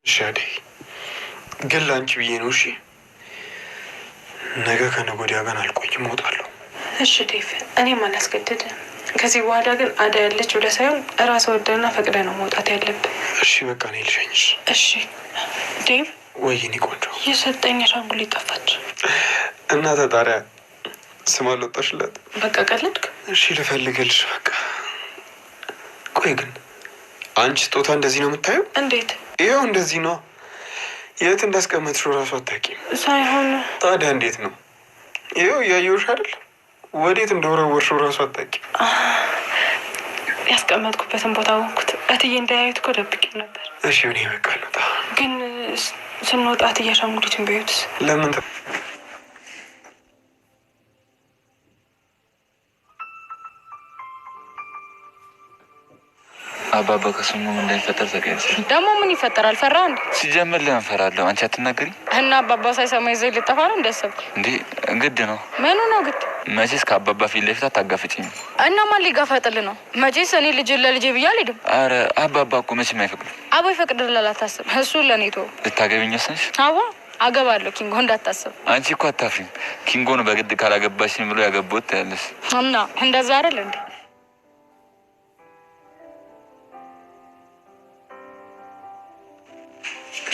እሺ አደይ፣ ግን ለአንቺ ብዬ ነው። እሺ ነገ ከነገ ወዲያ ግን አልቆይም፣ እወጣለሁ። እሺ ዴቭ፣ እኔም አላስገድድም። ከዚህ በኋላ ግን አደይ ያለች ብለህ ሳይሆን እራስህ ወደህና ፈቅደህ ነው መውጣት ያለብህ። እሺ በቃ እኔ ልሸኝሽ። እሺ ዴቭ። ወይ የኔ ቆንጆ፣ የሰጠኝ አሻንጉሊት ጠፋች። እና ተጣሪያ ስም አልወጣሽላት? በቃ ቀለድክ። እሺ ልፈልግልሽ። በቃ ቆይ ግን አንቺ ስጦታ እንደዚህ ነው የምታየው? እንዴት? ይኸው እንደዚህ ነው። የት እንዳስቀመጥሽው እራሱ አታውቂም። ሳይሆን ታዲያ እንዴት ነው? ይኸው እያየሁሽ አይደል? ወዴት እንደወረወርሽው እራሱ አታውቂም። ያስቀመጥኩበትን ቦታ አወኩት። እትዬ እንዳያዩት እኮ ደብቄው ነበር። እሺ እኔ በቃ ልውጣ። ግን ስንወጣ እትዬ አሻንጉሊቱን ቢያዩትስ? ለምን አባባ ከስሙ ምን እንዳይፈጠር ተቀየሰ። ደግሞ ምን ይፈጠራል? ፈራ እንዴ? ሲጀምር ለምን ፈራለሁ? አንቺ አትናገሪ እና አባባ ሳይሰማ ይዘህ ልጠፋ ነው እንዳሰብክ እንዴ? ግድ ነው። ምኑ ነው ግድ? መቼስ ከአባባ ፊት ለፊት አታጋፍጭኝ። እና ማን ሊጋፈጥል ነው? መቼስ እኔ ልጅ ለልጄ ብዬ አልሄድም። አረ አባባ እኮ መቼም አይፈቅዱም። አቦ ይፈቅድልሃል፣ አታስብ። እሱ ለእኔ ተወው። ልታገቢኝ ወሰንሽ? አዎ አገባለሁ። ኪንጎ እንዳታስብ። አንቺ እኮ አታፍሪም። ኪንጎን በግድ ካላገባሽኝ ብሎ ያገባሁት ትያለሽ። እና እንደዛ አይደል እንዴ?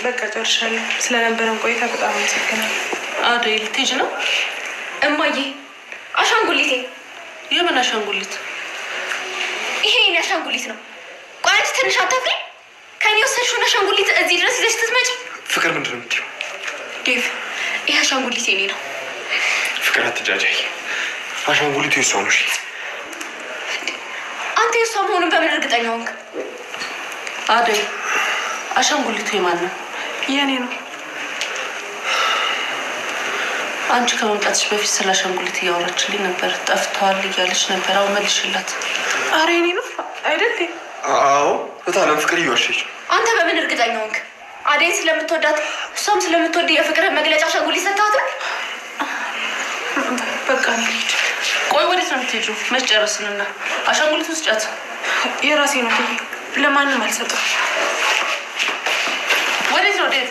በቃ ጨርሻለሁ። ስለነበረን ቆይታ በጣም አመሰግናለሁ። አደይ ልትሄጂ ነው? እማዬ አሻንጉሊቴ። የምን አሻንጉሊት? ይሄ የኔ አሻንጉሊት ነው። ቆይ አንቺ ትንሽ አታፍሪም? ከኔ የወሰድሽውን አሻንጉሊት እዚህ ድረስ ይዘሽ ስትመጪ። ፍቅር ምንድን ነው የምትይው? ዴቭ፣ ይሄ አሻንጉሊት የኔ ነው። ፍቅር አትጃጃይ። አሻንጉሊቱ የሷ ነው። እሺ አንተ የእሷ መሆኑን በምን እርግጠኛ ሆንክ? አደይ አሻንጉሊቱ የማን ነው? የኔ ነው። አንቺ ከመምጣትሽ በፊት ስለ አሻንጉሊት እያወራችልኝ ነበር። ጠፍተዋል እያለች ነበር። አሁን መልሽላት። አረ የኔ ነው አይደል? አዎ እታለም ፍቅር እየዋሸች ነው። አንተ በምን እርግጠኛ ሆንክ? አደይን ስለምትወዳት እሷም ስለምትወድ የፍቅር መግለጫ አሻንጉሊት ሰጥተሃት ነው? በቃ እኔ ልሂድ። ቆይ ወዴት ነው የምትሄጂው? መች ጨረስንና አሻንጉሊቱን ስጫት። የራሴ ነው፣ ለማንም አልሰጥም። ወዴት ነው ዴቭ?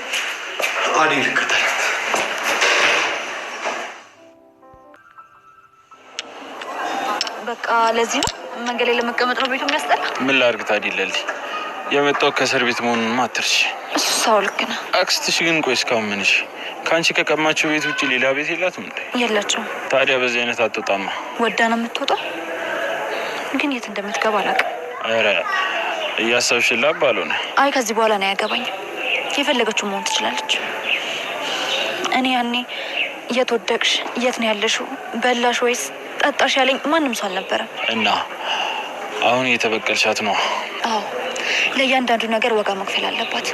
አደይ ልከተላት። በቃ ለዚህ ነው መንገድ ላይ ለመቀመጥ ነው ቤቱ የሚያስጠላ። ምን ላድርግ ታዲያ ለሊ፣ የመጣው ከእስር ቤት መሆኑን አትርሺ። እሱ ሰው ልክ ነህ። አክስትሽ ግን ቆይ እስካሁን ምንሽ ከአንቺ ከቀማችው ቤት ውጭ ሌላ ቤት የላትም እንዴ? የላቸውም። ታዲያ በዚህ አይነት አትወጣማ። ወዳ ነው የምትወጣው፣ ግን የት እንደምትገባ አላውቅም። ኧረ እያሰብሽላት ባልሆነ። አይ ከዚህ በኋላ ነው አያገባኝም። የፈለገችው መሆን ትችላለች። እኔ ያኔ የት ወደቅሽ፣ የት ነው ያለሽው፣ በላሽ ወይስ ጠጣሽ ያለኝ ማንም ሰው አልነበረም። እና አሁን እየተበቀልሻት ነው? አዎ ለእያንዳንዱ ነገር ዋጋ መክፈል አለባት።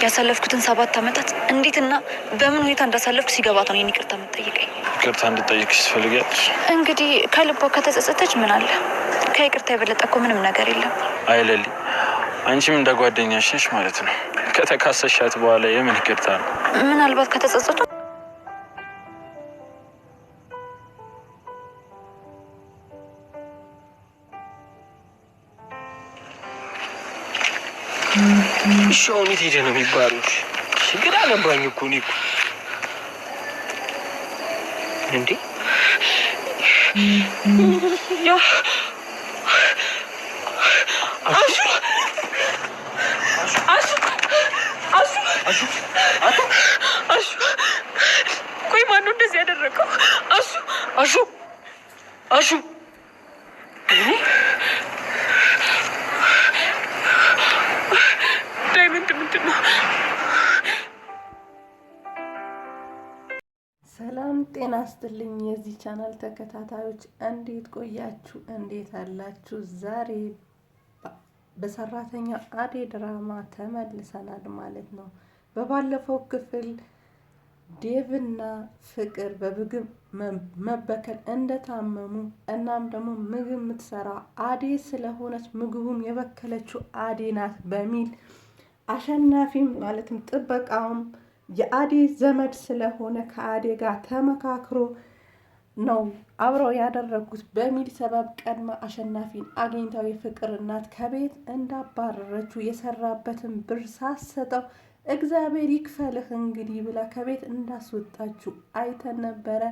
ያሳለፍኩትን 7 ዓመታት እንዴትና በምን ሁኔታ እንዳሳለፍኩ ሲገባት ነው የኔን ይቅርታ የምትጠይቀኝ። ይቅርታ እንድጠይቅሽ ትፈልጊያለሽ? እንግዲህ ከልቧ ከተጸጸተች ምን አለ? ከይቅርታ የበለጠ እኮ ምንም ነገር የለም። አይ ለሊ፣ አንቺም እንደ ጓደኛሽ ነሽ ማለት ነው። ከተካሰሻት በኋላ የምን ይቅርታ ነው? ምናልባት ከተጸጸቱ እሺ አሁን የት ሄደህ ነው የሚባሉት? ግራ ገባኝ እኮ እኔ እኮ እንዴ አሹ አሹ አሹ አሹ፣ ቆይ ማነው እንደዚህ ያደረገው? አሹ አሹ አሹ ዳይመንድ ምንድን ነው? ሰላም ጤና ይስጥልኝ። የዚህ ቻናል ተከታታዮች እንዴት ቆያችሁ? እንዴት አላችሁ? ዛሬ በሰራተኛ አደይ ድራማ ተመልሰናል ማለት ነው። በባለፈው ክፍል ዴቭና ፍቅር በምግብ መበከል እንደታመሙ እናም ደግሞ ምግብ የምትሰራ አደይ ስለሆነች ምግቡም የበከለችው አደይ ናት በሚል አሸናፊም ማለትም ጥበቃውም የአደይ ዘመድ ስለሆነ ከአደይ ጋር ተመካክሮ ነው አብረው ያደረጉት በሚል ሰበብ ቀድማ አሸናፊን አግኝታው የፍቅር እናት ከቤት እንዳባረረችው የሰራበትን ብር ሳሰጠው እግዚአብሔር ይክፈልህ እንግዲህ ብላ ከቤት እንዳስወጣችው አይተን ነበረ።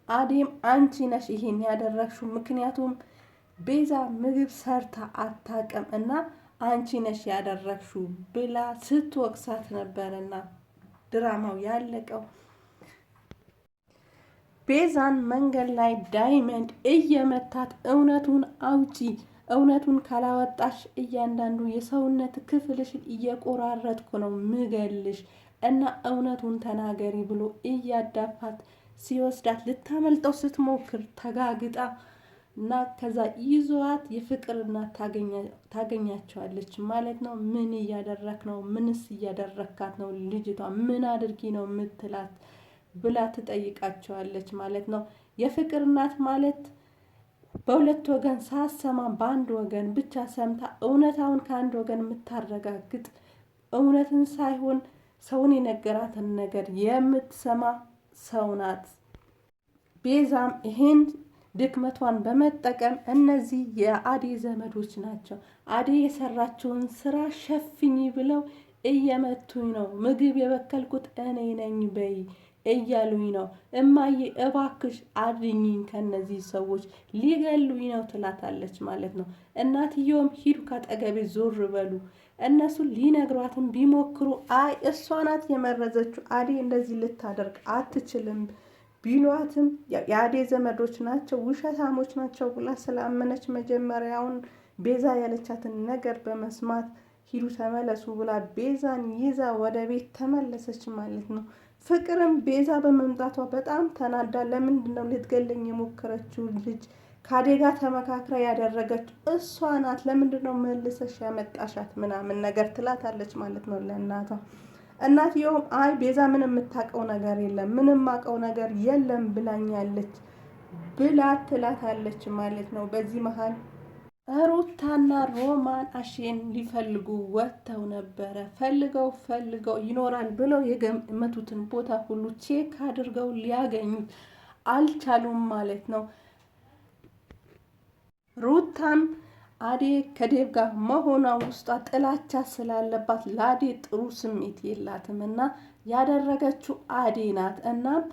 አዴም አንቺ ነሽ ይሄን ያደረግሽው፣ ምክንያቱም ቤዛ ምግብ ሰርታ አታውቅም እና አንቺ ነሽ ያደረግሽው ብላ ስትወቅሳት ነበረና ድራማው ያለቀው። ቤዛን መንገድ ላይ ዳይመንድ እየመታት እውነቱን አውጪ፣ እውነቱን ካላወጣሽ እያንዳንዱ የሰውነት ክፍልሽን እየቆራረጥኩ ነው ምገልሽ እና እውነቱን ተናገሪ ብሎ እያዳፋት ሲወስዳት ልታመልጠው ስትሞክር ተጋግጣ እና ከዛ ይዟት የፍቅር እናት ታገኛቸዋለች ማለት ነው። ምን እያደረክ ነው? ምንስ እያደረካት ነው? ልጅቷ ምን አድርጊ ነው ምትላት ብላ ትጠይቃቸዋለች ማለት ነው። የፍቅር እናት ማለት በሁለት ወገን ሳሰማ በአንድ ወገን ብቻ ሰምታ እውነታውን ከአንድ ወገን የምታረጋግጥ እውነትን ሳይሆን ሰውን የነገራትን ነገር የምትሰማ ሰው ናት። ቤዛም ይሄን ድክመቷን በመጠቀም እነዚህ የአዴ ዘመዶች ናቸው፣ አዴ የሰራችውን ስራ ሸፍኝ ብለው እየመቱኝ ነው፣ ምግብ የበከልኩት እኔ ነኝ በይ እያሉኝ ነው። እማዬ እባክሽ አድኝኝ ከነዚህ ሰዎች ሊገሉኝ ነው ትላታለች ማለት ነው። እናትየውም ሂዱ ካጠገቤ ዞር በሉ። እነሱ ሊነግሯትም ቢሞክሩ አይ እሷ ናት የመረዘችው አዴ እንደዚህ ልታደርግ አትችልም ቢሏትም የአዴ ዘመዶች ናቸው ውሸታሞች ናቸው ብላ ስላመነች መጀመሪያውን ቤዛ ያለቻትን ነገር በመስማት ሂዱ ተመለሱ ብላ ቤዛን ይዛ ወደ ቤት ተመለሰች ማለት ነው። ፍቅርም ቤዛ በመምጣቷ በጣም ተናዳ ለምንድን ነው ልትገለኝ የሞከረችው ልጅ ከአዴ ጋር ተመካክራ ያደረገች እሷ ናት፣ ለምንድን ነው መልሰሽ ያመጣሻት ምናምን ነገር ትላታለች ማለት ነው ለእናቷ። እናትየውም አይ ቤዛ ምንም የምታውቀው ነገር የለም ምንም የማውቀው ነገር የለም ብላኛለች ብላ ትላታለች ማለት ነው። በዚህ መሀል ሩታና ሮማን አሼን ሊፈልጉ ወጥተው ነበረ። ፈልገው ፈልገው ይኖራል ብለው የገመቱትን ቦታ ሁሉ check አድርገው ሊያገኙት አልቻሉም ማለት ነው። ሩታም አዴ ከዴቭ ጋር መሆኗ ውስጧ ጥላቻ ስላለባት ለአዴ ጥሩ ስሜት የላትም እና ያደረገችው አዴ ናት። እናም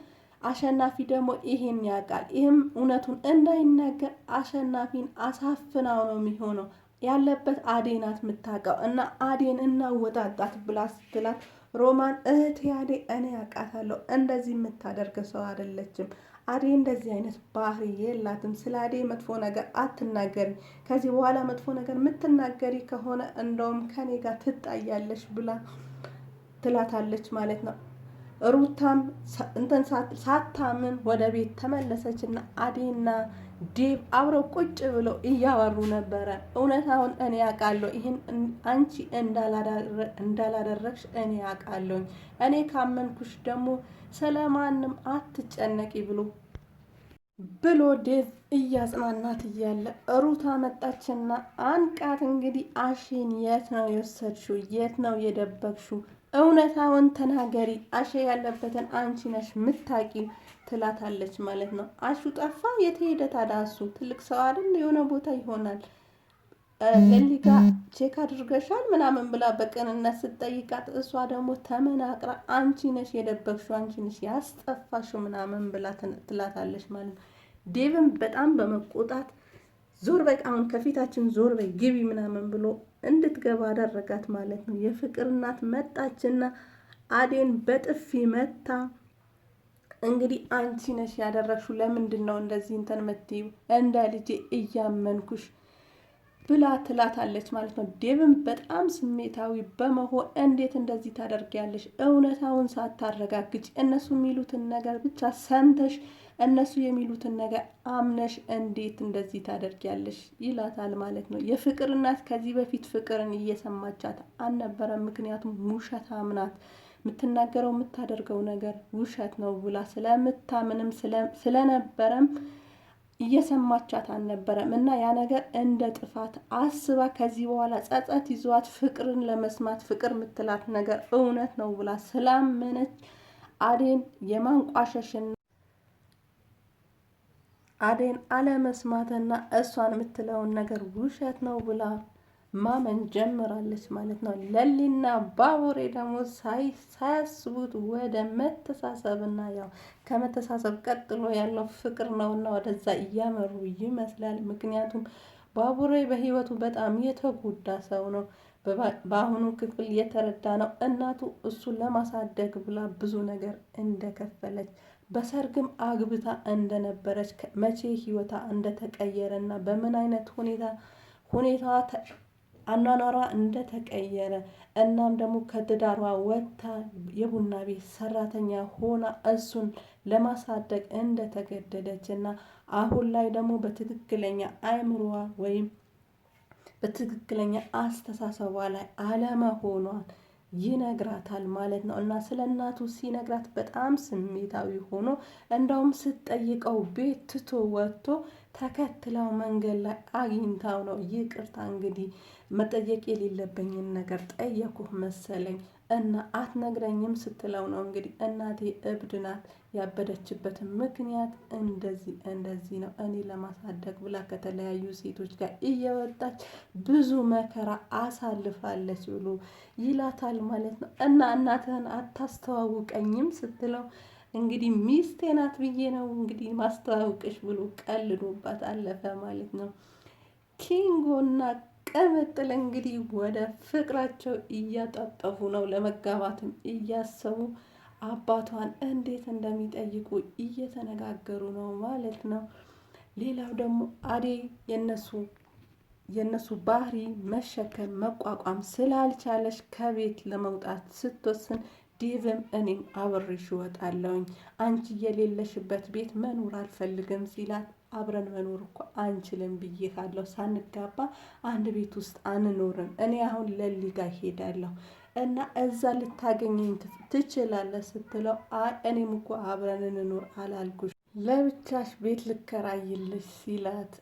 አሸናፊ ደግሞ ይሄን ያውቃል። ይህም እውነቱን እንዳይናገር አሸናፊን አሳፍናው ነው የሚሆነው። ያለበት አዴ ናት የምታውቀው እና አዴን እናወጣጣት ብላ ስትላት ሮማን እህቴ አዴ እኔ ያውቃታለሁ፣ እንደዚህ የምታደርግ ሰው አይደለችም። አዴ እንደዚህ አይነት ባህሪ የላትም። ስለ አዴ መጥፎ ነገር አትናገሪ። ከዚህ በኋላ መጥፎ ነገር የምትናገሪ ከሆነ እንደውም ከኔ ጋር ትጣያለሽ ብላ ትላታለች ማለት ነው። ሩታም እንትን ሳታምን ወደ ቤት ተመለሰች እና አዴና ዴቭ አብረው ቁጭ ብለው እያወሩ ነበረ። እውነታውን እኔ አውቃለሁ፣ ይህን አንቺ እንዳላደረግሽ እኔ አውቃለሁኝ። እኔ ካመንኩሽ ደግሞ ስለማንም አትጨነቂ ብሎ ዴቭ እያጽናናት እያለ ሩታ መጣችና አንቃት። እንግዲህ አሼን የት ነው የወሰድሽው? የት ነው የደበቅሽው? እውነታውን ተናገሪ፣ አሼ ያለበትን አንቺ ነሽ ምታቂ ትላታለች ማለት ነው። አሹ ጠፋ፣ የት ሄደ ታዲያ? እሱ ትልቅ ሰው አይደል? የሆነ ቦታ ይሆናል። ለሊ ጋ check አድርገሻል ምናምን ብላ በቅንነት ስትጠይቃት እሷ ደግሞ ተመናቅራ አንቺ ነሽ የደበቅሽው፣ አንቺ ነሽ ያስጠፋሽው ምናምን ብላ ትላታለች ማለት ነው። ዴቭን በጣም በመቆጣት ዞር በይ አሁን ከፊታችን ዞር በይ ግቢ ምናምን ብሎ እንድትገባ አደረጋት ማለት ነው። የፍቅር እናት መጣችና አዴን በጥፊ መታ። እንግዲህ አንቺ ነሽ ያደረግሽው፣ ለምንድን ነው እንደዚህ እንትን የምትይው? እንደ ልጄ እያመንኩሽ ብላ ትላታለች ማለት ነው። ዴቭን በጣም ስሜታዊ በመሆን እንዴት እንደዚህ ታደርጊያለሽ? እውነታውን ሳታረጋግጭ እነሱ የሚሉትን ነገር ብቻ ሰምተሽ እነሱ የሚሉትን ነገር አምነሽ እንዴት እንደዚህ ታደርጊያለሽ? ይላታል ማለት ነው። የፍቅር እናት ከዚህ በፊት ፍቅርን እየሰማቻት አልነበረም። ምክንያቱም ውሸታም ናት፣ የምትናገረው የምታደርገው ነገር ውሸት ነው ብላ ስለምታምንም ስለነበረም እየሰማቻት አልነበረም እና ያ ነገር እንደ ጥፋት አስባ ከዚህ በኋላ ጸጸት ይዟት ፍቅርን ለመስማት ፍቅር የምትላት ነገር እውነት ነው ብላ ስላመነች አዴን የማንቋሸሽና አዴን አለመስማትና እሷን የምትለውን ነገር ውሸት ነው ብላ ማመን ጀምራለች ማለት ነው። ለሊና ባቡሬ ደግሞ ሳያስቡት ወደ መተሳሰብና ያው ከመተሳሰብ ቀጥሎ ያለው ፍቅር ነውና ወደዛ እያመሩ ይመስላል። ምክንያቱም ባቡሬ በህይወቱ በጣም የተጎዳ ሰው ነው። በአሁኑ ክፍል የተረዳ ነው እናቱ እሱን ለማሳደግ ብላ ብዙ ነገር እንደከፈለች፣ በሰርግም አግብታ እንደነበረች፣ መቼ ህይወታ እንደተቀየረ እና በምን አይነት ሁኔታ ሁኔታዋ አኗኗሯ እንደተቀየረ፣ እናም ደግሞ ከትዳሯ ወጥታ የቡና ቤት ሰራተኛ ሆና እሱን ለማሳደግ እንደተገደደች እና አሁን ላይ ደግሞ በትክክለኛ አእምሮዋ ወይም በትክክለኛ አስተሳሰቧ ላይ አለመሆኗን ይነግራታል ማለት ነው። እና ስለ እናቱ ሲነግራት በጣም ስሜታዊ ሆኖ እንደውም ስትጠይቀው ቤት ትቶ ወጥቶ ተከትለው መንገድ ላይ አግኝታው ነው፣ ይቅርታ እንግዲህ መጠየቅ የሌለብኝን ነገር ጠየኩህ መሰለኝ እና አትነግረኝም ስትለው ነው እንግዲህ እናቴ እብድ ናት፣ ያበደችበትን ምክንያት እንደዚህ እንደዚህ ነው፣ እኔ ለማሳደግ ብላ ከተለያዩ ሴቶች ጋር እየወጣች ብዙ መከራ አሳልፋለች ብሎ ይላታል ማለት ነው። እና እናትህን አታስተዋውቀኝም ስትለው እንግዲህ ሚስቴ ናት ብዬ ነው እንግዲህ ማስተዋውቅሽ ብሎ ቀልዶባት አለፈ ማለት ነው። ኪንጎና ቅምጥል እንግዲህ ወደ ፍቅራቸው እያጣጠፉ ነው። ለመጋባትም እያሰቡ አባቷን እንዴት እንደሚጠይቁ እየተነጋገሩ ነው ማለት ነው። ሌላው ደግሞ አዴ የነሱ ባህሪ መሸከም መቋቋም ስላልቻለች ከቤት ለመውጣት ስትወስን ዴቭም እኔም አብሬሽ እወጣለሁኝ፣ አንቺ የሌለሽበት ቤት መኖር አልፈልግም ሲላት አብረን መኖር እኮ አንችልም ብዬሃለሁ፣ ሳንጋባ አንድ ቤት ውስጥ አንኖርም። እኔ አሁን ለሊ ጋ እሄዳለሁ እና እዛ ልታገኘኝ ትችላለህ ስትለው አይ እኔም እኮ አብረን እንኖር አላልኩሽ፣ ለብቻሽ ቤት ልከራይልሽ ሲላት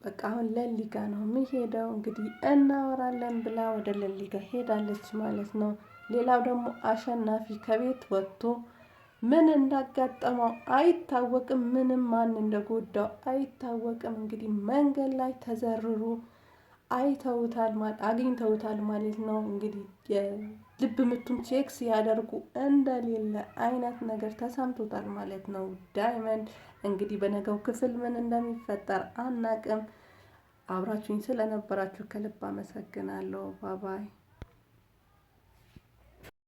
በቃ አሁን ለሊ ጋ ነው የሚሄደው፣ እንግዲህ እናወራለን ብላ ወደ ለሊ ጋ ሄዳለች ማለት ነው። ሌላው ደግሞ አሸናፊ ከቤት ወጥቶ ምን እንዳጋጠመው አይታወቅም። ምንም ማን እንደጎዳው አይታወቅም። እንግዲህ መንገድ ላይ ተዘርሮ አይተውታል አግኝተውታል ማለት ነው። እንግዲህ የልብ ምቱን check ሲያደርጉ እንደሌለ አይነት ነገር ተሰምቶታል ማለት ነው። ዳይመንድ እንግዲህ በነገው ክፍል ምን እንደሚፈጠር አናቅም። አብራችሁኝ ስለነበራችሁ ከልብ አመሰግናለሁ። Bye bye።